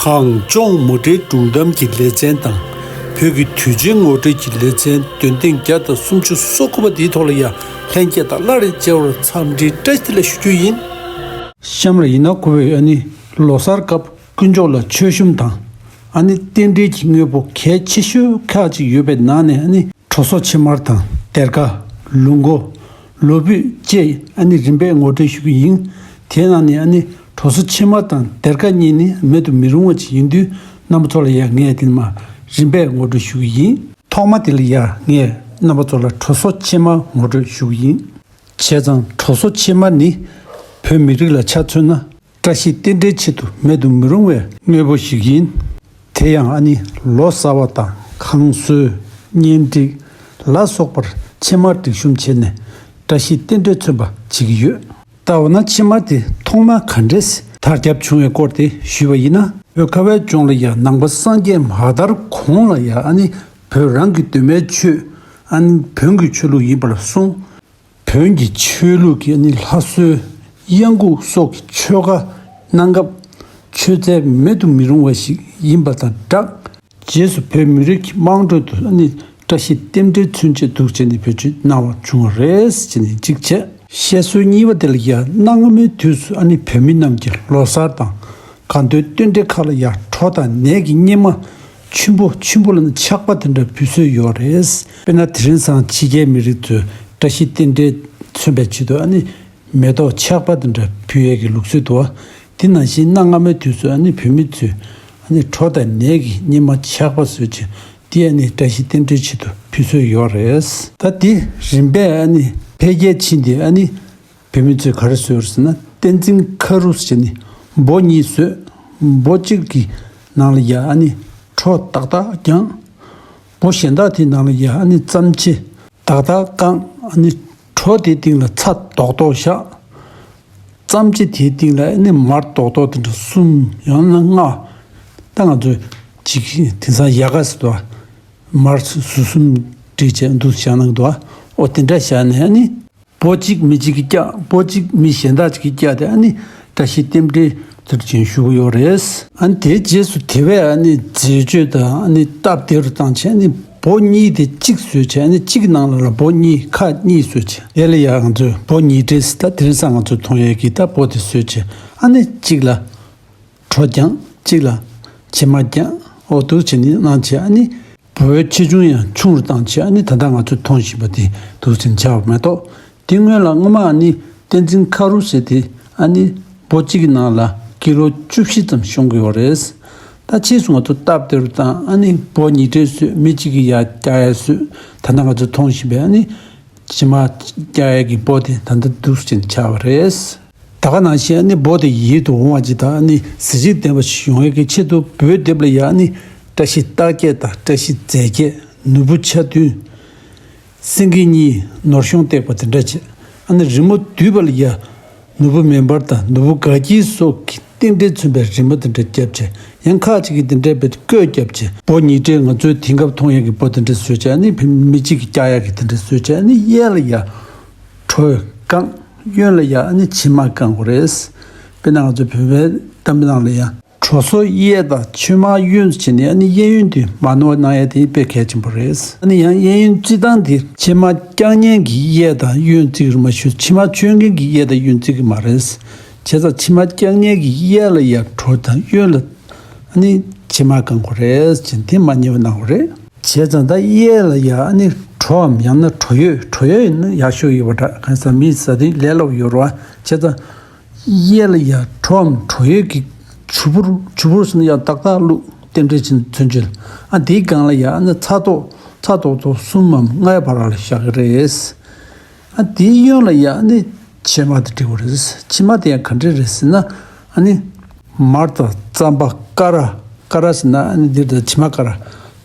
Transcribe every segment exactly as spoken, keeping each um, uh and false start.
གངས་ལྗོངས་མུ་འབྲེལ་སྒྲུང་གཏམ་གྱི་ལེ་ཚན་དང་། བོད་ཀྱི་དུས་ཆེན་ངོ་སྤྲོད་ཀྱི་ལེ་ཚན་འདོན་ཐེངས་བརྒྱ་དང་སུམ་ཅུ་སོ་དགུ་པ་འདིའི་ཐོག་ལ་ཡང་ལྷན་རྒྱས་དང་སླར་མཇལ་བར་འཚམས་འདྲིའི་བཀྲ་ཤིས་བདེ་ལེགས་ཞུ་རྒྱུ་ཡིན། གཤམ་ལ་ཡིན་ན་གུས་པས་ཨ་ནི་ལོ་གསར་སྐབས་དཀོན་མཆོག་ལ་མཆོད་གཤོམ་དང་། ཨ་ནི་རྟེན་འབྲེལ་གྱི་དངོས་པོ་གལ་ཆེ་ཤོས་ཁག་ཅིག་ཡོད་པའི་ནང་ནས་ཨ་ནི་གྲོ་སོ་ཕྱེ་མར་དང་སྡེར་ཁ། ལུག་མགོ། ལོ་ཕུད་བཅས་ཨ་ནི་རིམ་པས་ངོ་སྤྲོད་ཞུ་གི་ཡིན། དེའི་ནང་ནས་ཨ་ནི་གྲོ་སོ་ཕྱེ་མར་དང་སྡེར་ཁ་གཉིས་ནི་མེད་དུ་མི་རུང་བ་ཅིག་ཡིན་དུས། རྣམ་པ་ཚོ་ལ་ཡང་ངས་དེ་མར་རིམ་པས་ངོ་སྤྲོད་ཞུ་གི་ཡིན། ཐོག་མ་དེ་ལ་ཡང་ངས་རྣམ་པ་ཚོ་ལ་གྲོ་སོ་ཕྱེ་མར་ངོ་སྤྲོད་ཞུ་གི་ཡིན། བྱས་ཙང་གྲོ་སོ་ཕྱེ་མར་ནི་བོད་མི་རིགས་ལ་ཆ་མཚོན་ན། བཀྲ་ཤིས་རྟེན་འབྲེལ་ཆེད་དུ་མེད་དུ་མི་རུང་བའི་དངོས་པོ་ཞིག་ཡིན། དེ་ཡང་ཨ་ནི་ལོ་གསར་བ་དང་ཁང་གསོ། གཉེན་སྒྲིག་ལ་སོགས་པར་ཕྱེ་མར་སྒྲིག་གཤོམ་བྱས་ནས་བཀྲ་ཤིས་རྟེན་འབྲེལ་མཚོན་པ་བྱེད་ཀྱི་ཡོད། ད་འོ་ན་ཕྱེ་མར་དེ་ཐོག་མར་ག་འདྲས་དར་ཁྱབ་བྱུང་བའི་སྐོར་དེ་ཞུས་པ་ཡིན་ན། བོད་ཁ་བའི་ལྗོངས་ལ་ཡང་ནང་པ་སངས་རྒྱས་མ་དར་གོང་ལ་ཡང་ཨ་ནི་བོད་རང་གི་གདོད་མའི་ཆོས། ཨ་ནི་བོན་གྱི་ཆོས་ལུགས་ཡིན་པར་གསུངས། བོན་གྱི་ཆོས་ལུགས་ཀྱི་ཨ་ནི་ལྷ་གསོལ། གཡང་འགུགས་སོགས་ཀྱི་ཆོ་ག་གནང་སྐབས། མཆོད་རྫས་མེད་དུ་མི་རུང་བ་ཞིག་ཡིན་པ་དང་སྦྲགས། རྗེས་སུ་བོད་མི་རིགས་ཀྱི་དམངས་ཁྲོད་དུ་ཨ་ནི་བཀྲ་ཤིས་རྟེན་འབྲེལ་མཚོན་ཆེད་འདུག་བྱས་ནས་བེད་སྤྱོད་གནང་བ་བྱུང་བ་རེད་ཅེས་ནས་གཅིག་བྱས། བཤད་སྲོལ་གཉིས་པ་དེ་ལ་ཡང་གནའ་སྔ་མོའི་དུས་སུ་ཨ་ནི་བོད་མི་རྣམས་ཀྱིས་ལོ་གསར་དང་། དགའ་འདོད་རྟེན་འབྲེལ་ཁག་ལ་ཡང་གྲོ་དང་ནས་ཀྱི་སྙེ་མ། ཆུན་པོ་ཆུན་པོ་ལ་ནི་ཆག་པ་དེ་འདྲ་ཕུལ་སྲོལ་ཡོད་རེད། དཔེར་ན་དེ་རིང་སང་ཕྱི་རྒྱལ་མི་རིགས་ཚོས་བཀྲ་ཤིས་རྟེན་འབྲེལ་མཚོན་པའི་ཆེད་དུ་ཨ་ནི་མེ་ཏོག་ཆག་པ་དེ་འདྲ་ཕུལ་ཡས་ཀྱི་ལུགས་སྲོལ་འདུག་བ། དེ་ནང་བཞིན་གནའ་སྔ་མོའི་དུས་སུ་ཨ་ནི་བོད་མི་ཚོས་ཨ་ནི་གྲོ་དང་ནས་ཀྱི་སྙེ་མ་ཆག་པ་བཟོས་བྱས། དེ་ཨ་ནི་བཀྲ་ཤིས་རྟེན་འབྲེལ་ཆེད་དུ་ཕུལ་སྲོལ་ཡོད་རེད། ད་དེ་རིམ་པས་ཨ་ནི་འཕེལ་རྒྱས་ཕྱིན་ཏེ་ཨ་ནི། བོད་མི་ཚོས་ག་རེ་བཟོས་ཟེར་ན། བསྟན་འཛིན་ཁ་རུ་ཟེར་ནི་འབོ་གཉིས་བཟོས། འབོ་གཅིག་གི་ནང་ལ་ཡ་ཨ་ནི་གྲོ་ཏག་ཏག་བརྒྱངས། འབོ་གཞན་དག་དེའི་ནང་ལ་ཡ་ཨ་ནི་རྩམ་ཕྱེ་ཏག་ཏག་བཀང་། ཨ་ནི་གྲོ་དེའི་སྟེང་ལ་ཚྭ་རྡོག་རྡོག་བཞག་རྩམ་ཕྱེ་དེའི་སྟེང་ལ་ཨ་ནི་མར་རྡོག་རྡོག་དེ་འདྲ་གསུམ་ཡང་ན་ལྔ། ད་ང་ཚོས་ཅིག་དེང་སང་ཡལ་ག་ཟེར་དུས་མར་ཟུར་གསུམ་བསྒྲིགས་བྱས་འདུག་བཞག་གནང་གི་འདུག་ཨ། འོ་དེ་འདྲ་བཞག་ནས་ཨ་ནི། འབོ་གཅིག་མི་གཅིག་གིས་བཀྱག་འབོ་གཅིག་མི་གཞན་དག་ཅིག་གིས་བཀྱག་སྟེ་ཨ་ནི་བཀྲ་ཤིས་རྟེན་འབྲེལ་དེར་ཅན་ཞུ་གི་ཡོད་རེད། ཨ་ནི་དེའི་རྗེས་སུ་དེ་བས་ཨ་ནི་མཛེས་དཔྱོད་དང་ཨ་ནི་སྟབས་བདེ་རུ་བཏང་བྱས་ཨ་ནི་འབོ་གཉིས་དེ་གཅིག་བཟོས་བྱས་ཨ་ནི་གཅིག་ནང་ལ་ལ་འབོ་གཉིས་ཁག་གཉིས་བཟོས་བྱས་དེ་ལ་ཡང་ང་ཚོས་འབོ་ཉིས་སྦྲེལ་ཟེར། ད་དེང་སང་ང་ཚོས་མཐོང་ཡས་ཀྱི་ད་འབོ་དེ་བཟོས་བྱས་ཨ་ནི་གཅིག་ལ། གྲོ་བརྒྱངས། གཅིག་ལ་ཕྱེ་མར་བརྒྱངས། འོ་འདུག་བྱས་ནས་གནང་བྱས་ཨ་ནི། འབོའི་ཆེ་ཆུང་ཡང་ཆུང་རུ་བཏང་བྱས་ཨ་ནི་ད་ལྟ་ང་ཚོས་མཐོང་བཞིན་པ་དེ་འདུག་བྱས་ནས་ཆགས་པ་མ་གཏོགས། དེ་སྔོན་ལ་སྔོན་མ་ཨ་ནི་བསྟན་འཛིན་ཁ་རུ་ཟེར་དེ་ཨ་ནི་འབོ་གཅིག་གི་ནང་ལ་ཀི་ལོ་བཅུ་བཞི་ཙམ་ཤོང་གི་ཡོད་རེད། ད་ཕྱིས་སུ་ང་ཚོ་སྟབས་བདེ་རུ་བཏང་ཨ་ནི་འབོ་ཉིས་སྦྲེལ་བཟོས། མི་གཅིག་གིས་ཡར་བཀྱག་ཡས་བཟོས། ད་ལྟ་ང་ཚོས་མཐོང་བཞིན་པའི་ཨ་ནི་ཕྱེ་མར་བཀྱག་ཡས་ཀྱི་འབོ་དེ་ད་ལྟ་འདུག་བྱས་ནས་ཆགས་པ་རེད། ད་ག་ནང་བཞིན་ཨ་ནི་འབོ་དེ་ཡིད་དུ་འོང་བ་ཅིག་དང་ཨ་ནི་གཟི་བརྗིད་ལྡན་པ་ཞིག་ཡོང་ཡག་གི་ཆེད་དུ་འབོའི་ལྡེབས་ལ་ཡ་ཨ་ནི་བཀྲ་ཤིས་རྟགས་བརྒྱད་དང་བཀྲ་ཤིས་རྫས་བརྒྱད། ནོར་བུ་ཆ་བདུན། སེང་གེ་གཉིས། ནོར་གཞོང་བཏེགས་པ་དེ་འདྲ་བྱས། ཨ་ནི་རི་མོ་བསྡུས་པ་ལ་ཡ་ནོར་བུ་མེ་འབར་དང་ནོར་བུ་དགའ་སྐྱིད་སོགས་ཀྱི་རྟེན་འབྲེལ་མཚོན་པའི་རི་མོ་དེ་འདྲ་བརྒྱབ་བྱས། ཡང་ཁག་ཅིག་གིས་དེ་འདྲའི་བེད་བཀོད་བརྒྱབ་བྱས། འབོ་ཉིས་སྦྲེལ་ང་ཚོའི་དེང་སྐབས་མཐོང་ཡག་གི་འབོ་དེ་འདྲ་བཟོས་བྱས་ཨ་ནི་མི་གཅིག་གིས་བཀྱག་ཡག་གི་དེ་འདྲ་བཟོས་བྱས་ཨ་ནི་གཡས་ལ་ཡ་གྲོ་བཀང་། གཡོན་ལ་ཡ་ཨ་ནི་ཕྱེ་མར་བཀང་དགོས་རེད། དཔེར་ན་ང་ཚོ་བོད་པའི་གཏམ་དཔེ་ནང་ལ་ཡ། གྲོ་སོ་གཡས་དང་ཕྱེ་མར་གཡོན་བྱས་ནས་ཨ་ནི་གཡས་གཡོན་དེ་མ་ནོར་གནང་ཡ་དེ་དཔེ་གལ་ཆེན་པོ་རེད། ཨ་ནི་ཡང་གཡས་གཡོན་བརྩི་སྟངས་དེ་ཕྱེ་མར་བཀྱག་མཁན་གྱིས་གཡས་དང་གཡོན་བརྩི་གི་རེད་མ་གཞི་ཕྱེ་མར་མཆོད་མཁན་གྱིས་གཡས་དང་གཡོན་བརྩི་གི་མ་རེད། བྱས་ཙང་ཕྱེ་མར་བཀྱག་མཁན་གྱིས་གཡས་ལ་ཡ་གྲོ་དང་གཡོན་ལ་ཨ་ནི་ཕྱེ་མར་བཀང་དགོས་རེད་ཅེས་དེ་མ་ཉེས་པ་གནང་དགོས་རེད། བྱས་ཙང་ད་གཡས་ལ་ཡ་ཨ་ནི་གྲོའམ་ཡང་ན་གྲོ་ཡོས། གྲོ་ཡོས་ཡིན་ན་ཡག་ཤོས་ཡོད་པ་འདྲ། གང་ཟེར་མི་ཟ་དུས་ལས་སླ་པོ་ཡོད་རེད་བ། བྱས་ཙང་གཡས་ལ་ཡ་གྲོའམ་གྲོ་ཡོས་ཀྱི་བྱུར་བུར། བྱུར་བུར་ཟེར་ན་ཡང་ཏག་ཏག་བླུགས་རྟེན་འབྲེལ་ཅན་མཚོན་བྱེད་ལ། ཨ་དེའི་སྒང་ལ་ཡ་ཨ་ནི་ཚྭ་ཏོག་ཚྭ་ཏོག་ཏོག་གསུམ་མམ་ལྔའི་བར་ལ་བཞག་གི་རེད། ཨ་དེའི་གཡོན་ལ་ཡ་ཨ་ནི་ཕྱེ་མར་དེ་སྒྲིག་དགོས་རེད། ཕྱེ་མར་དེ་ཡང་ག་འདྲ་རེད་ཟེར་ན། ཨ་ནི་མར་དང་རྩམ་པ། ཀ་ར། ཀ་ར་ཟེར་ན་ཨ་ནི་འདིར་དང་ཕྱེ་མར་ཀ་ར།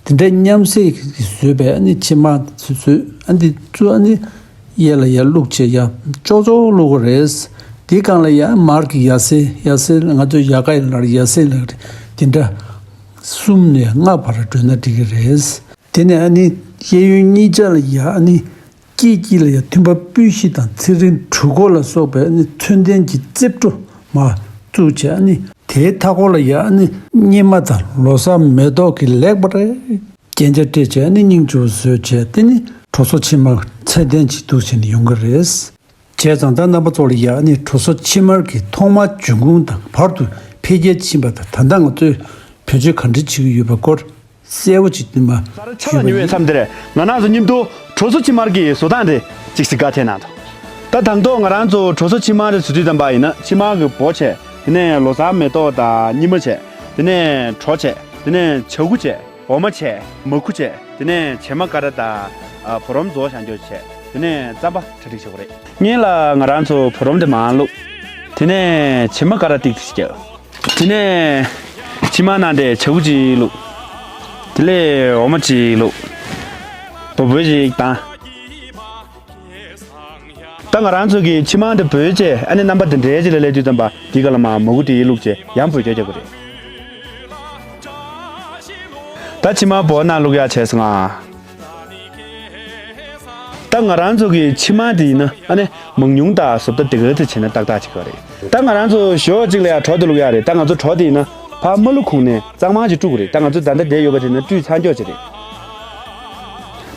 དེ་འདྲའི་མཉམ་བསྲེས་ཀྱིས་བཟོས་པའི་ཨ་ནི་ཕྱེ་མར་བཟོས། ཨ་འདི་ཚོ་ཨ་ནི་གཡས་ལ་ཡར་བླུགས་བྱས་ཡར་ཅོག་ཅོག་བླུགས་དགོས་རེད། དེའི་སྒང་ལ་ཡར་མར་གྱི་ཡ་སེ། ཡ་སེ་ང་ཚོས་ཡ་ག་ཡི་ལར་ཡ་སེ་ལ་དེ་འདྲ་གསུམ་ནས་ལྔ་བར་འགྲོ་ན་འགྲིག་གི་རེད། དེ་ནས་ཨ་ནི་གཡས་གཡོན་གཉིས་ཆ་ལ་ཡ་ཨ་ནི། དཀྱིལ་དཀྱིལ་ལ་ཡང་མཐུན་པ་སྤུས་བཞི་དང་ཚེ་རིང་དྲུག་གོ་ལ་སོགས་པའི་ནི་མཚོན་ལྡན་གྱི་རྩིབས་སྤྲོ་མ་བཙུགས་བྱས་ནི། དེའི་མཐའ་སྐོར་ལ་ཡ་ཨ་ནི་སྙེ་མ་དང་ལོ་གསར་མེ་ཏོག་གིས་ལེགས་པར་རྐྱེན་ཆ་སྤྲས་བྱས་ཨ་ནི་སྙིང་རྗེ་པོ་བཟོས་བྱས། དེ་ནི་དྲོ་སོ་ཕྱེ་མར་ཚད་ལྡན་ཅིག་འདུག་བྱས་ནས་ཡོང་གི་རེད། བྱས་ཙང་ད་རྣམ་པ་ཚོ་ལ་ཡ་ཨ་ནི་དྲོ་སོ་ཕྱེ་མར་གྱི་ཐོག་མར་འབྱུང་ཁུངས་དང་བར་དུ་འཕེལ་རྒྱས་ཕྱིན་པ་དང་ད་ལྟ་ང་ཚོས་བེད་སྤྱོད་ག་འདྲ་བྱེད་ཀྱི་ཡོད་པའི་སྐོར་གསལ་པོ་ཅིག་བསྟན་པ་ད་ལྟ་ཆ་ལ་ཞུས་པ་ཉེ་བའི་ཡིན། མཚམས་འདིར་ང་རང་ཚོ་མཉམ་དུ་དྲོ་སོ་ཕྱེ་མར་གྱི་བཟོ་སྟངས་དེ་ཅིག་གཟིགས་ག་ཐད་གནང་དང་། ད་དང་ཐོག་ང་རང་ཚོ་དྲོ་སོ་ཕྱེ་མར་བཟོ་དུས་ཙམ་པ་ཡིན་ན་ཕྱེ་མར་གྱི་འབོ་བྱས། དེ་ནས་ལོ་གསར་མེ་ཏོག་དང་སྙེ་མ་བྱས། དེ་ནས་གྲོ་བྱས། དེ་ནས་ཇ་ཁུ་བྱས། འོ་མ་བྱས། མ་ཁུ་བྱས། དེ་ནས་བྱེ་མ་ཀ་ར་དང་ཨ་བུ་རམ་རྫོགས་བཞག་འཇོག་བྱས། དེ་ནས་རྩམ་པ་གྲ་སྒྲིག་བྱེད་དགོས་རེད། སྔོན་ལ་ང་རང་ཚོ་བུ་རམ་དེ་མར་བླུགས། དེ་ནས་བྱེ་མ་ཀ་ར་ཏིག་ཏིག་བརྒྱབ། དེ་ནས་ཕྱེ་མར་ནང་དེ་ཇ་ཁུ་གཅིག་བླུགས། དེ་ལས་འོ་མ་གཅིག་བླུགས། འབོ་འབོ་ཞིག་བཏང་། ད་ང་རང་ཚོ་གིས་ཕྱེ་མར་དེ་འབོ་བྱས་ཨ་ནི་རྣམ་པ་དེ་འདྲའི་ཅིག་ལ་སླེབས་དུས་ཙམ་པ་དེའི་སྒང་ལ་མར་མ་ཁུ་དེ་བླུགས་བྱས་ཡང་འབོ་རྒྱག་རྒྱག་དགོས་རེད། ད་ཕྱེ་མར་འབོ་ནང་བླུགས་ཡག་བྱས་སོང་ང་། ད་ང་རང་ཚོ་གི་ཕྱེ་མར་དེ་ཡིན་ན་ཨ་ནི་མང་ཉུང་དང་བཟོ་ལྟ་དེ་ག་ཚོད་བྱས་ན་ཏག་ཏག་བྱེད་ཀྱི་རེད། ད་ང་རང་ཚོ་ཞོ་གཅིག་ལ་ཡང་གྲོ་དེ་བླུགས་ཡག་རེད། ད་ང་ཚོ་གྲོ་དེ་ཡིན་ན་ཕར་མ་བླུགས་གོང་ནས་གཙང་མ་ཅིག་བཀྲུ་དགོས་རེད། ད་ང་ཚོ་ད་ལྟ་བསྡད་ཡོད་པ་དེ་ན་བཀྲུས་ཚར་འཇོག་བྱས་རེད།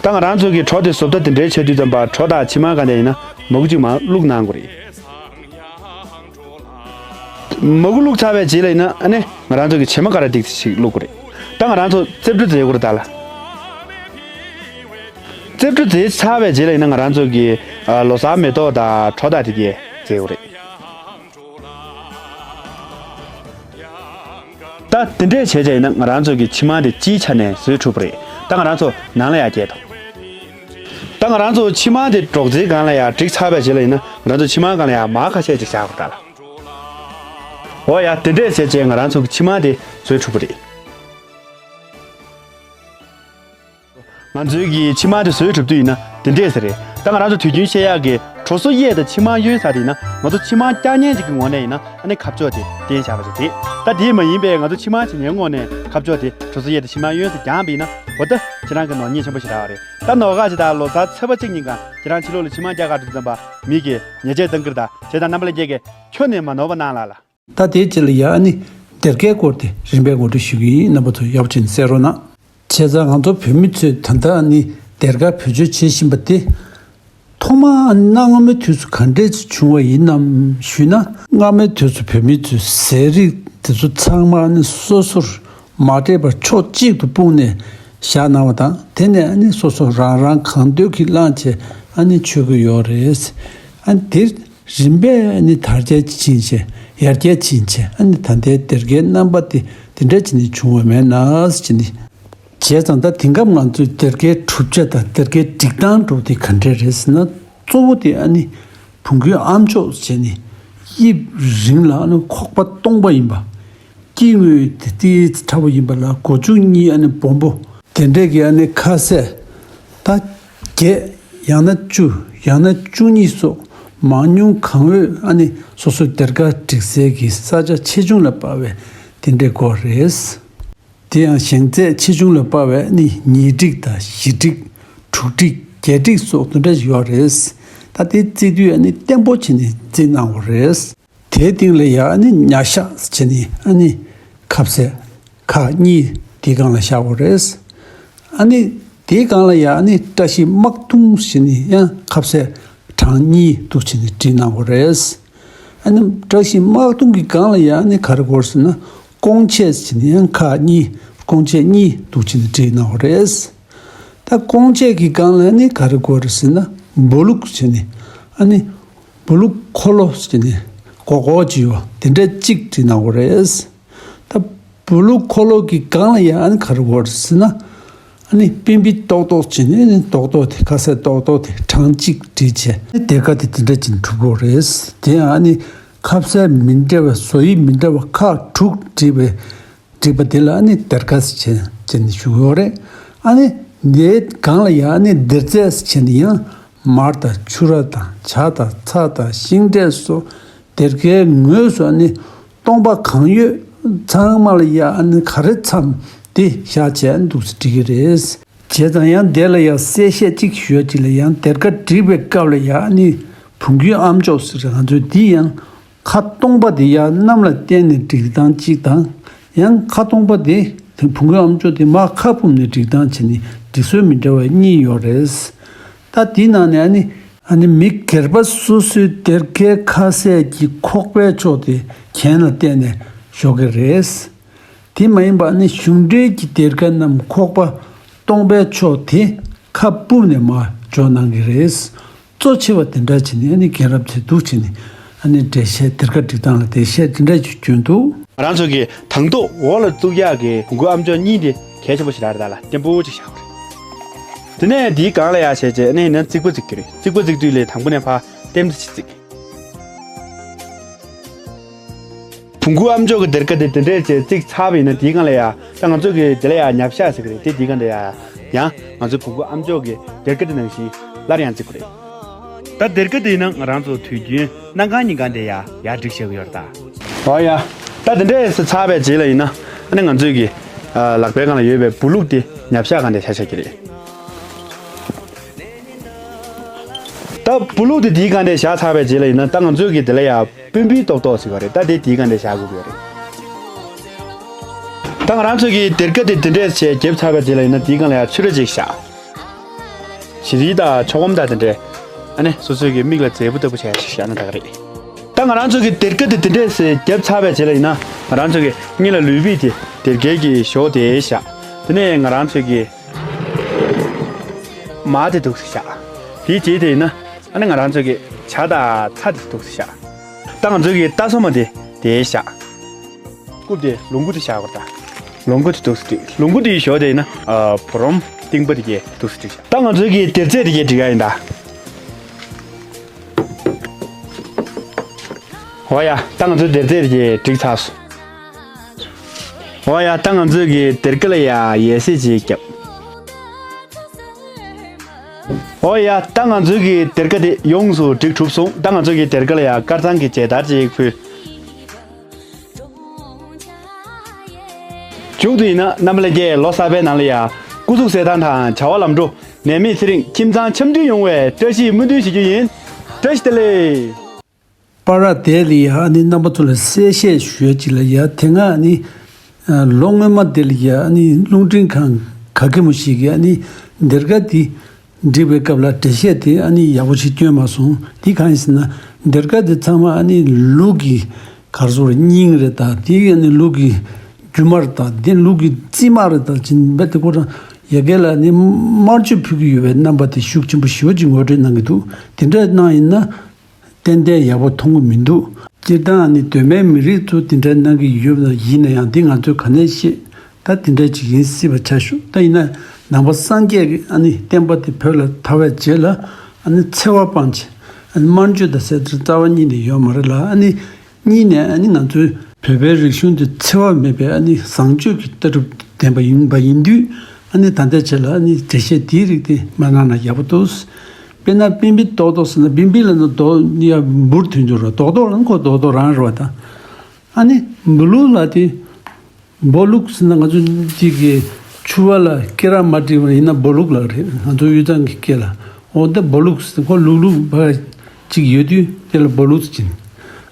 ད་ང་རང་ཚོ་གི་གྲོ་དེ་བཟོ་ལྟ་དེ་འདྲའི་བྱས་དུས་ཙམ་པ་གྲོ་དང་ཕྱེ་མར་ག་འདྲ་ཡིན་ན་མ་ཁུ་གཅིག་མར་བླུགས་གནང་དགོས་རེད། མ་ཁུ་བླུགས་ཚར་བའི་རྗེས་ལ་ཡིན་ན་ཨ་ནི་ང་རང་ཚོ་གི་བྱེ་མ་ཀ་ར་ཏིག་ཏིག་ཅིག་བླུགས་དགོས་རེད། ད་ང་རང་ཚོ་རྩེ་བྲོ་རྫས་ཡོད་རེད་ད་ལ། རྩེ་བྲོ་རྫས་ཚར་བའི་རྗེས་ལ་ཡིན་ན་ང་རང་ཚོ་གི་ཨ་ལོ་གསར་མེ་ཏོག་དང་གྲོ་དང་དེ་གའི་རྫས་ཡོད་རེད། ད་དེ་འདྲས་བྱས་བྱས་ཡིན་ན་ང་རང་ཚོ་གི་ཕྱེ་མར་དེ་སྤྱིའི་ཆ་ནས་བཟོས་གྲུབ་པ་རེད། ད་ང་རང་ཚོ་ནང་ལ་ཡར་བསྐྱལ་དང་། ད་ང་རང་ཚོ་ཕྱེ་མར་དེ་སྒྲོག་ཙེའི་སྒང་ལ་ཡར་བསྒྲིགས་ཚར་བའི་རྗེས་ལ་ཡིན་ན་ང་རང་ཚོ་ཕྱེ་མར་སྒང་ལ་ཡར་མར་ཁ་ཤས་ཅིག་བཞག་དགོས་ད་ལ། འོ་ཡ་དེ་འདྲས་བྱས་བྱས་ང་རང་ཚོ་གི་ཕྱེ་མར་དེ་བཟོས་གྲུབ་པ་རེད། ང་ཚོའི་གི་ཕྱེ་མར་དེ་བཟོས་གྲུབ་དུས་ཡིན་ན་དེ་འདྲས་ཟེར་རེད། ད་ང་རང་ཚོ་དུས་རྒྱུན་བཤད་ཡག་གི་གྲོ་སོ་གཡས་དང་ཕྱེ་མར་གཡོན་ཟེར་དེ་ཡིན་ན་ང་ཚོ་ཕྱེ་མར་བཀྱག་མཁན་ཅིག་གི་ངོས་ནས་ཡིན་ན་ཨ་ནི་ཁ་ཕྱོགས་དེ་བསྟན་བཞག་པ་ཞིག་རེད། ད་དེ་མ་ཡིན་པའི་ང་ཚོ་ཕྱེ་མར་བྱེད་མཁན་ངོས་ནས་ཁ་ཕྱོགས་དེ་གྲོ་སོ་གཡས་དང་ཕྱེ་མར་གཡོན་ཟེར་རྒྱག་པ་ཡིན་ན་འོ་ད་ཁྱེད་རང་གི་ནོར་ཉེན་ཆེན་པོ་ཞིག་རག་པ་རེད། ད་ནོར་ཁ་ཅིག་ད་ལོ་གསར་ཚེས་པ་གཅིག་ཉིན་གང་ཁྱེད་རང་ཕྱི་ལོགས་ལ་ཕྱེ་མར་རྒྱག་ག་འགྲོ་དུས་ཙམ་པ་མི་གིས་ཉེས་ཆད་གཏང་གི་རེད། ད་བྱས་ཙང་རྣམ་པ་ལྷན་རྒྱས་ཀྱིས་ཁྱོན་ནས་མ་ནོར་བ་གནང་ལགས་ལ། ད་དེའི་རྗེས་ལ་ཡ་ཨ་ནི་སྡེར་ཁའི་སྐོར་དེ་རིམ་པས་ངོ་སྤྲོད་ཞུ་གི་ཡིན། རྣམ་པ་ཚོ་ཡག་པོ་བྱས་ནས་གསན་རོགས་གནང་། བྱས་ཙང་ང་ཚོ་བོད་མི་ཚོས་ད་ལྟ་ཨ་ནི་སྡེར་ཁ་བེད་སྤྱོད་བྱེད་བཞིན་པ་དེ་ཐོག་མར་ཨ་ནི་གནའ་སྔ་མོའི་དུས་སུ་ག་འདྲས་ཅིག་བྱུང་བ་ཡིན་ནམ་ཞུས་ན། སྔ་མོའི་དུས་སུ་བོད་མི་ཚོས་ཟས་རིགས་དེ་ཚོ་ཚང་མ་ཨ་ནི་སོ་སོར་མ་འདྲེས་པར་ཕྱོགས་གཅིག་ཏུ་སྤུངས་ནས་བཞག་གནང་བ་དང་། དེ་ནས་ཨ་ནི་སོ་སོ་རང་རང་གང་འདོད་ཀྱིས་བླངས་བྱས་ཨ་ནི་མཆོད་ཀྱི་ཡོད་རེད། ཨ་ནི་དེ་རིམ་པས་ཨ་ནི་དར་རྒྱས་ཕྱིན་བྱས་ཡར་རྒྱས་ཕྱིན་བྱས་ཨ་ནི་ད་ལྟའི་སྡེར་ཁའི་རྣམ་པ་དེ་དེ་འདྲ་བྱས་ནས་བྱུང་བ་མེད་ན་ཟེར་ནས། བྱས་ཙང་ད་དེང་སྐབས་ང་ཚོའི་སྡེར་ཁའི་གྲུབ་ཆ་དང་སྡེར་ཁའི་སྒྲིག་སྟངས་འདྲ་བོ་དེ་ག་འདྲས་རེད་ཟེར་ན། གཙོ་བོ་དེ་ཨ་ནི་བོང་གུའི་ཨ་མཆོག་བྱས་ནས་དབྱིབས་རིང་ལ་ཨ་ནི་ཁོག་པ་སྟོང་པ་ཡིན་པ། དཀྱིལ་ངོས་དེ་ཏིས་ཕྲ་བོ་ཡིན་པ་ལ་སྒོ་ཕྱུགས་གཉིས་ཨ་ནི་སྦོམ་པོ། དེ་འདྲས་ཀྱི་ཨ་ནི་ཁ་ཟས་ད་བརྒྱད་ཡང་ན་བཅུ་ཡང་ན་བཅུ་གཉིས་སོགས་མང་ཉུང་གང་འོས་ཨ་ནི་སོ་སོའི་སྡེར་ཁ་སྒྲིག་སའི་གི་ས་ཆ་ཆེ་ཆུང་ལ་དཔག་པའི་དེ་འདྲས་དགོས་རེད། དེ་ཡང་ཞེང་ཚད་ཆེ་ཆུང་ལ་དཔག་པའི་ནི་ཉིས་སྒྲིག་དང་བཞི་སྒྲིག་དྲུག་སྒྲིག་བརྒྱད་སྒྲིག་སོགས་དེ་འདྲ་ཡོད་རེད། ད་དེ་བརྩིགས་དུས་ཨ་ནི་བརྟན་པོ་བྱས་ནས་བརྩིགས་གནང་དགོས་རེད། དེའི་སྟེང་ལ་ཡང་ཨ་ནི་ཉ་ཤ་བྱས་ནས་ཨ་ནི་ཁ་ཟས་ཁག་གཉིས་དེའི་སྒང་ལ་བཞག་དགོས་རེད། ཨ་ནི་དེའི་སྒང་ལ་ཡང་ཨ་ནི་བཀྲ་ཤིས་དམག་དུང་བྱས་ནས་ཡང་ཁ་ཟས་གྲངས་གཉིས་འདུག་བྱས་ནས་བསྒྲིགས་གནང་དགོས་རེད། ཨ་ནི་བཀྲ་ཤིས་དམག་དུང་གི་སྒང་ལ་ཡང་ཨ་ནི་ག་རེ་དགོས་ཟེར་ན། ཀོང་ཆས་ཟེར་ནས་ཡང་ཁག་གཉིས་ཀོང་ཆས་གཉིས་འདུག་བྱས་ནས་བསྒྲིགས་གནང་བ་རེད། ད་ཀོང་ཆས་ཀྱི་སྒང་ལ་ཨ་ནི་ག་རེ་དགོས་རེད་ཟེར་ན། འབུ་ལུག་ཟེར་ནས་ཨ་ནི་འབུ་ལུག་འཁོར་ལོ་ཟེར་ནས་སྒོར་སྒོར་གྱི་ཡོད་དེ་འདྲ་གཅིག་བསྒྲིགས་གནང་བ་རེད། ད་འབུ་ལུག་འཁོར་ལོ་གི་སྒང་ལ་ཡང་ཨ་ནི་ག་རེ་དགོས་རེད་ཟེར་ན། ཨ་ནི་སྤེན་པའི་ཏོག་ཏོག་བྱས་ནས་ཨ་ནི་ཏོག་ཏོག་དེ་ཁ་ཟས་ཏོག་ཏོག་དེ་གྲངས་གཅིག་བསྒྲིགས་བྱས་ཨ་ནི་སྡེར་ཁ་དེ་དེ་འདྲ་བྱས་ནས་གྲུབ་ཀྱི་ཡོད་རེད། དེ་ཡང་ཨ་ནི་ཁ་ཟས་མི་འདྲ་བ་བཟོ་དབྱིབས་མི་འདྲ་བ་ཁག་དྲུག་བསྒྲིགས་པའི་བསྒྲིགས་པ་དེ་ལ་ཨ་ནི་སྡེར་ཁ་ཟེར་བྱས་བྱས་ནས་ཞུ་གི་ཡོད་རེད། ཨ་ནི་དེའི་སྒང་ལ་ཡང་ཨ་ནི་སྡེར་རྫས་ཟེར་བྱས་ནས་ཡང་མར་དང་ཕྱུ་ར་དང་ཇ་དང་ཚྭ་དང་ཤིང་འབྲས་སོགས་སྡེར་ཁའི་ངོས་སུ་ཨ་ནི་སྟོང་པ་གང་ཡོད་ཚང་མ་ལ་ཡ་ཨ་ནི་ག་རེ་འཚམ་དེ་བཞག་བྱས་འདུག་སེ་འགྲིག་གི་རེད། བྱས་ཙང་ཡང་དེ་ལ་ཡང་གསལ་བཤད་ཅིག་ཞུ་ཡ་ཅིག་ལ་ཡང་སྡེར་ཁ་བསྒྲིགས་པའི་སྐབས་ལ་ཡ་ཨ་ནི་བོང་གུའི་ཨ་མཆོག་ཟེར་ང་ཚོས་འདི་ཡང་ ཁ་སྟོང་པ་དེ་ཡར་གནམ་ལ་བསྟན་ནས་བསྒྲིགས་སྟངས་གཅིག་དང་། ཡང་ཁ་སྟོང་པ་དེ་བོང་གུའི་ཨ་མཆོག་དེ་མར་ཁ་སྤུབས་ནས་བསྒྲིགས་སྟངས་བྱས་ནས་སྒྲིག་སྲོལ་མི་འདྲ་བ་གཉིས་ཡོད་རེད། ད་དེའི་ནང་ནས་ཨ་ནི་ཨ་ནི་མི་སྒེར་པ་སོ་སོའི་སྡེར་ཁའི་ཁ་ཟས་ཀྱི་ཁོག་པའི་ཕྱོགས་དེ་གྱེན་ལ་བལྟས་ནས་ཞོག་གི་རེད། དེ་མ་ཡིན་པ་ཨ་ནི་གཞུང་འབྲེལ་གྱི་སྡེར་ཁ་རྣམས་ཁོག་པ་སྟོང་པའི་ཕྱོགས་དེ་ཁ་སྤུབས་ནས་མར་འཇོག་གནང་གི་རེད། གཙོ་ཆེ་བ་དེ་འདྲ་བྱས་ནས་ཨ་ནི་རྒན་རབས་ཚོས་འདུག་བྱས་ནས་ཨ་ནི་འགྲེལ་བཤད་སྡེར་ཁ་སྒྲིག་སྟངས་ལ་འགྲེལ་བཤད་དེ་འདྲ་ཞིག་བསྐྱོན་འདུག་ང་རང་ཚོ་གི་དང་ཐོག་འོག་ལ་བཙུགས་ཡག་གི་བོང་གུ་ཨ་མཆོག་གཉིས་དེ་གལ་ཆེན་པོ་ཞིག་རེད། ད་ལ་བརྟན་པོ་ཅིག་བཞག་དགོས་རེད། དེ་ནས་དེའི་སྒང་ལ་ཡར་བྱས་རྗེས་ཨ་ནི་ཡིན་ན་རྩིག་པ་བརྩིགས་ཀྱི་རེད། རྩིག་པ་བརྩིགས་དུས་ལས་དང་པོ་ནས་ཕར་ལྟེམ་ཙམ་ཅིག་བརྩིགས། བོང་གུ་ཨ་མཆོག་གི་སྡེར་ཁ་དེ་དེ་འདྲས་བྱས་བརྩིགས་ཚར་བ་ཡིན་ན་དེའི་སྒང་ལ་ཡ་ད་ང་ཚོ་གི་དེ་ལ་ཡ་ཉབ་ཤ་ཟེར་གི་རེད། དེ་དེའི་སྒང་དེ་ཡ་ཡང་ང་ཚོའི་བོང་གུ་ཨ་མཆོག་གི་སྡེར་ཁ་དེ་ནང་བཞིན་སླར་ཡང་བརྩིགས་དགོས་རེད། ད་སྡེར་ཁ་དེ་ཡིན་ན་ང་རང་ཚོ་དུས་རྒྱུན་སྣ་ཁང་གཉིས་སྒང་དེ་ཡ་ཡར་བསྒྲིགས་བཞག་གི་ཡོད་རེད་ད། ཨོ་ཡ། ད་དེ་འདྲས་ཚར་བའི་རྗེས་ལ་ཡིན་ན་ཨ་ནི་ང་ཚོའི་གི་ལག་པའི་སྒང་ལ་ཡོད་པའི་སྦུག་ལུག་དེ་ཉབ་ཤ་སྒང་དེ་བཞག་བཞག་གི་རེད། ད་སྦུག་ལུག་དེ་དེའི་སྒང་དེ་བཞག་ཚར་བའི་རྗེས་ལ་ཡིན་ན་ད་ང་ཚོའི་གི་དེ་ལ་ཡ་པུན་པུའི་ཏོག་ཏོག་ཟེར་བ་རེད། ད་དེ་དེའི་སྒང་དེ་བཞག་དགོས་ཀྱི་ཡོད་རེད། ད་ང་རང་ཚོ་གི་སྡེར་ཁ་དེ་དེ་འདྲས་བྱས་བརྒྱབ་ཚར་བའི་རྗེས་ལ་ཡིན་ན་དེའི་སྒང་ལ་ཡ་ཕྱུ་ར་ཅིག་བཞག་ཞི་རིལ་དང་ཆོ་གམ་དང་དེ་འདྲས་ཨ་ནི་སོ་སོའི་གི་མིག་ལ་མཛེས་པོ་ལྟ་བུ་བྱས་བཞག་ན་ད་ག་རེད། ད་ང་རང་ཚོ་གི་སྡེར་ཁ་དེ་དེ་འདྲས་བརྒྱབ་ཚར་བའི་རྗེས་ལ་ཡིན་ན་ང་རང་ཚོ་གི་སྔོན་ལ་ལུས་པའི་དེ་སྡེར་ཁའི་གི་གཞོགས་དེ་བཞག་དེ་ནས་ང་རང་ཚོ་གི་མར་དེ་འདུག་སེ་བཞག་དེའི་རྗེས་དེ་ཡིན་ན་ཨ་ནི་ང་རང་ཚོ་གི་ཇ་དང་ཚྭ་དེ་འདུག་སེ་བཞག་ད་ང་ཚོ་གི་རྟ་སོ་མ་དེ་དེ་བཞག་རྐུབ་དེ་ལོང་གུ་དེ་བཞག་དགོས་ད། ལོང་གུ་དེ་འདུག་སེ་བསྒྲིགས། ལོང་གུ་དེའི་གཞོགས་དེ་ཡིན་ན་ཨ་བུ་རམ་རྟིང་པ་དེ་གས་འདུག་སེ་བསྒྲིགས་བཞག་ད་ང་ཚོ་གི་སྡེར་རྩེ་དེ་གས་བསྒྲིགས་ཡ་ཡིན་ད། ཨོ་ཡ། ད་ང་ཚོའི་སྡེར་རྩེ་དེ་གས་བསྒྲིགས་ཚར་སོང་། ཨོ་ཡ། ད་ང་ཚོའི་གི་སྡེར་ཁ་ལ་ཡ་ཡས་སེ་ཅིག་བརྒྱབ། ཨོ་ཡ། ད་ང་ཚོའི་གི་སྡེར་ཁ་དེ་ཡོངས་སུ་སྒྲིག་གྲུབ་སོང་། ད་ང་ཚོའི་གི་སྡེར་ཁ་ལ་ཡ་དཀར་གཙང་གི་མཇལ་དར་ཅིག་ཕུལ། མཇུག་ཏུ་ཡིན་ན་རྣམ་པ་ལྷན་རྒྱས་ལོ་གསར་པའི་ནང་ལ་ཡ་སྐུ་གཟུགས་གསལ་ཐང་དང་བྱ་བ་ལམ་འགྲོ་ནད་མེད་ཚེ་རིང་ཁྱིམ་ཚང་འཆམ་མཐུན་ཡོང་བའི་བཀྲ་ཤིས་སྨོན་འདུན་ཞུ་རྒྱུ་ཡིན། བཀྲ་ཤིས་བདེ་ལེགས། པར་དེ་ལ་ཡ་ཨ་ནི་རྣམ་པ་ཚོ་ལ་གསལ་བཤད་ཞུ་ཡ་ཅིག་ལ་ཡ་དེ་སྔ་ཨ་ནི་ལོ་སྔོན་མ་དེ་ལ་ཡ་ཨ་ནི་རླུང་འཕྲིན་ཁང་ག་གེ་མོ་ཞིག་གིས་ཨ་ནི་སྡེར་ཁ་འདི་བསྒྲིགས་པའི་སྐབས་ལ་འགྲེལ་བཤད་དེ་ཨ་ནི་ཡག་པོ་ཞིག་བསྐྱོན་མ་སོང་། དེ་གང་ཡིན་ཟེར་ན་སྡེར་ཁ་དེ་ཚང་མ་ཨ་ནི་ལུག་གི་གར་སོར་སྙིང་རེད་ད། དེ་ཨ་ནི་ལུག་གི་རྒྱུ་མར་ད་དེ་ལུག་གི་རྩིབ་མ་རེད་ད། ཅིན་བེ་དེ་ཁོ་རང་ཡ་གེ་ལ་ནི་དམར་མཆོད་ཕུལ་གྱི་ཡོད་པའི་རྣམ་པ་དེ་ཤུགས་ཆེན་པོ་ཞེ་པོ་ཅིག་ངོ་སྤྲོད་གནང་གི་འདུག་དེ་འདྲ་གནང་ཡིན་ན། ཏན་ཏན་ཡག་པོ་མཐོང་གི་མི་འདུག་སྤྱིར་བཏང་ནི་གདོད་མའི་མི་རིགས་ཚོ་དེ་འདྲ་གནང་གི་ཡོད་ན་ཡིན་ན་ཡང་དེ་ང་ཚོས་ག་ནས་ཤེས། ད་དེ་འདྲ་ཅིག་ཡིན་སྲིད་པ་ཆ་ཞུ། ད་ཡིན་ན་ནང་པ་སངས་རྒྱས་ཀྱི་ཨ་ནི་བསྟན་པ་དེ་བོད་ལ་དར་བའི་རྗེས་ལ་ཨ་ནི་འཚེ་བ་སྤངས་བྱས་ཨ་ནི་དམར་མཆོད་དང་ཟེར་ཚུལ་རྩ་བ་ཉིད་ནས་ཡོད་མ་རེད་ལ། ཨ་ནི་གཉིས་ནས་ཨ་ནི་ང་ཚོའི་བོད་པའི་རིག་གཞུང་དེ་འཚེ་བ་མེད་པའི་ཨ་ནི་བཟང་སྤྱོད་ཀྱི་ལྟ་གྲུབ་ལྡན་པ་ཡིན་པ་ཡིན་དུས་ཨ་ནི་ད་ལྟའི་ཆ་ལ་ཨ་ནི་འགྲེལ་བཤད་དེའི་རིགས་དེ་མ་གནང་ན་ཡག་པོ་འདུག་དཔེར་ན་པིན་པི་ཏོག་ཏོག་ཟེར་ན་པིན་པི་ལ་ན་རྡོ་ཡ་འབུར་ཐོན་རྒྱུ་ར་རྡོག་རྡོག་ལ་ཁོ་རྡོག་རྡོག་རང་རེད་བ་ད། ཨ་ནི་འབུ་ལུག་ལ་དེ་སྦོ་ལུག་ཟེར་ན་ང་ཚོ་གཅིག་གི་ཕྱུ་པ་ལ་སྐེ་རགས་མ་བྲིས་པ་ཡིན་ན་སྦོ་ལུག་ལ་རེད། ང་ཚོ་དབུས་གཙང་གི་སྐད་ལ། འོ་དེ་སྦོ་ལུག་ཟེར་ཁོ་ལུག་ལུག་བ་གཅིག་ཡོད་དུས་དེ་ལ་སྦོ་ལུག་ཟེར་གྱིན།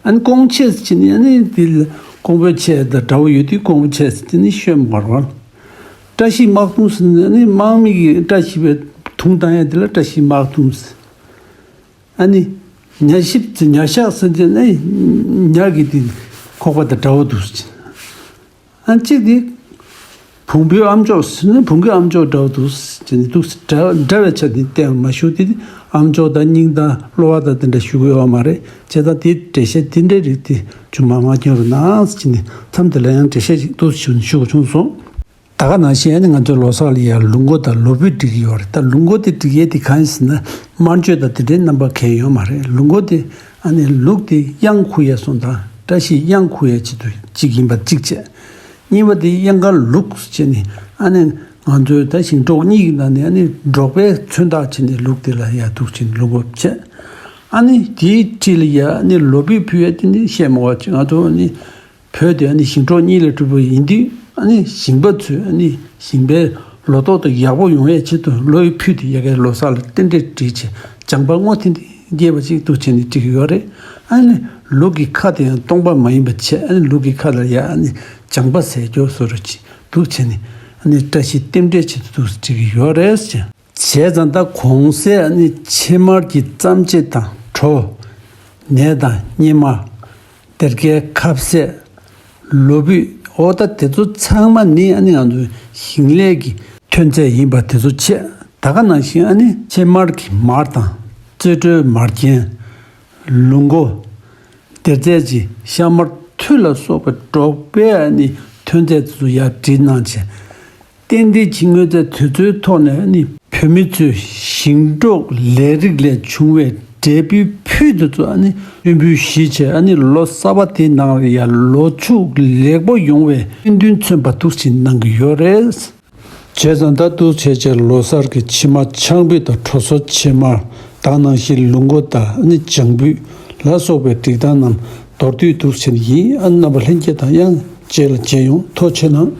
ཨ་ནི་ཀོང་ཆེ་ཟེར་གྱིན་ཨ་ནི་དེ་ལ་ཀོང་པོའི་ཆེ་དང་དགྲ་བོ་ཡོད་དུས་ཀོང་པོ་ཆེ་ཟེར་དེ་ནི་ཤོད་མ་རེད་བ། བཀྲ་ཤིས་དམག་དུང་ཟེར་ནས་ནི་དམག་མི་གི་བཀྲ་ཤིས་པའི་དུང་བཏང་ཡ་དེ་ལ་བཀྲ་ཤིས་དམག་དུང་ཟེར། ཨ་ནི་ཉ་ཤིབ་ཟེར་ཉ་ཤག་ཟེར་དེ་ནི་ཉ་གི་དེ་ཁོག་པ་དང་འདྲ་བོ་འདུག་ཟེར། ཨ་གཅིག་དེ་བོང་བུའི་ཨ་མཆོག་ཟེར་ནི་བོང་གི་ཨ་མཆོག་འདྲ་བོ་འདུག་ཟེར་ནི་འདུག་ཟེར། འདྲ་འདྲ་བའི་ཆ་དེ་བསྟན་མ་ཞུ་དེ་ཨ་མཆོག་དང་སྙིང་དང་གློ་བ་དང་དེ་འདྲ་ཞུ་གི་ཡོད་མ་རེད། བྱས་ཙང་དེ་འགྲེལ་བཤད་དེ་འདྲའི་རིགས་དེ་ཆུང་མ་མ་སྐྱོན་རུ་ནང་ཟེར་ནི་མཚམས་དེ་ལ་ཡང་འགྲེལ་བཤད་ཅིག་འདུག་ཞུ་ཞུ་དགོས་བྱུང་སོང་། ད་ག་ནང་བཞིན་ཨ་ནི་ང་ཚོའི་ལོ་གསར་ལ་ཡང་ལུག་མགོ་དང་ལོ་ཕུད་སྒྲིག་གི་ཡོད་རེད། ད་ལུག་མགོ་དེ་སྒྲིག་ཡས་དེ་གང་ཡིན་ཟེར་ན་དམར་མཆོད་དང་དེ་འདྲའི་རྣམ་པ་གང་ཡང་ཡོད་མ་རེད། ལུག་མགོ་དེ་ཨ་ནི་ལུག་དེ་གཡང་འཁུར་ཡས་སོང་དང་བཀྲ་ཤིས་གཡང་འཁུར་ཡས་ཆེད་དུ་གཅིག་ཡིན་པ་གཅིག་བྱས། གཉིས་པ་དེ་གཡང་དཀར་ལུག་ཟེར་ནས་ཨ་ནི་ང་ཚོའི་ད་ཞིང་འབྲོག་གཉིས་ཀྱི་ནང་ནས་ཨ་ནི་འབྲོག་པའི་མཚོན་རྟགས་བྱས་ནས་ལུག་དེ་ལ་ཡར་འདུག་བྱས་ནས་ལུག་མགོ་བྱས། ཨ་ནི་དེའི་འཁྲིས་ལ་ཡ་ཨ་ནི་ལོ་ཕུད་ཕུལ་ཡས་དེ་ནི་བཤད་མ་དགོས་ཅིག་ང་ཚོ་ཨ་ནི། བོད་དེ་ཨ་ནི་ཞིང་འབྲོག་གཉིས་ལས་གྲུབ་པ་ཡིན་དུས་ཨ་ནི་ཞིང་པ་ཚོས་ཨ་ནི་ཞིང་པའི་ལོ་ཏོག་དེ་ཡག་པོ་ཡོང་ཡས་ཆེད་དུ་ལོ་ཡི་ཕུད་དེ་ཡ་གའི་ལོ་གསར་ལ་རྟེན་འབྲེལ་སྒྲིག་བྱས་ལྗང་པ་སྔོ་ཐིང་ཐིང་རྒྱས་པ་ཅིག་འདུག་བྱས་ནས་སྒྲིག་གི་ཡོད་རེད། ཨ་ནི་ ལུག་གི་ཁ་དེ་ཡང་སྟོང་པ་མ་ཡིན་པ་བྱས། ཨ་ནི་ལུག་གི་ཁ་ལ་ཡ་ཨ་ནི་ལྗང་པ་ཟས་སྐྱོར་བཟོ་འདྲ་ཅིག་འདུག་བྱས་ནས། ཨ་ནི་བཀྲ་ཤིས་རྟེན་འབྲེལ་ཆེད་དུ་འདུག་བྲིས་ཀྱི་ཡོད་རེད་ཟེར། བྱས་ཙང་ད་གོང་གསལ་ཨ་ནི་ཕྱེ་མར་གྱི་རྩམ་ཕྱེ་དང་གྲོ། ནས་དང་སྙེ་མ། སྡེར་ཀའི་ཁབ་ཟས། ལོ་ཕུད། འོ་ད་དེ་ཚོ་ཚང་མ་ནི་ཨ་ནི་ང་ཚོའི་ཞིང་ལས་ཀྱི་ཐོན་རྫས་ཡིན་པ་དེ་ཚོ་བྱས། ད་ག་ནང་བཞིན་ཨ་ནི་ཕྱེ་མར་གྱི་མར་དང་། རྩེ་དྲོའི་མར་རྒྱན། ལུག་མགོ། སྡེར་རྫས་ཀྱི་ཤ་མར་ཐུད་ལ་སོགས་པའི་འབྲོག་པའི་ཨ་ནི་ཐོན་རྫས་དེ་ཚོ་ཡར་བྲིས་གནང་བྱས། ཏན་ཏན་གྱི་དངོས་རྫས་དེ་ཚོའི་ཐོག་ནས་ཨ་ནི་བོད་མི་ཚོས་ཞིང་འབྲོག་ལས་རིགས་ལས་བྱུང་བའི་འབྲས་བུའི་ཕུད་དེ་ཚོ་ཨ་ནི་མཆོད་འབུལ་ཞུས་བྱས། ཨ་ནི་ལོ་གསར་པ་དེའི་ནང་ལ་ཡ་ལོ་ཕྱུགས་ལེགས་པོ་ཡོང་བའི་སྨོན་འདུན་མཚོན་པ་འདུག་ཅིག་གནང་གི་ཡོད་རེད། བྱས་ཙང་ད་འདུག་བྱས་བྱས་ལོ་གསར་གྱི་ཕྱེ་མར་ཆང་ཕུད་དང་། གྲོ་སོལ་ཕྱེ་མར་དང་། ནང་བཞིན་ལུག་མགོ་དང་ཨ་ནི་ལྗང་ཕུད་ལ་སོགས་པའི་སྒྲིག་སྟངས་རྣམས་མདོར་བསྡུས་འདུག་བྱས་ནས་ཡིན། ཨ་ནི་རྣམ་པ་ལྷན་རྒྱས་དང་ཡང་རྗེས་ལ་མཇལ་ཡོང་། ཐུགས་རྗེ་གནང་།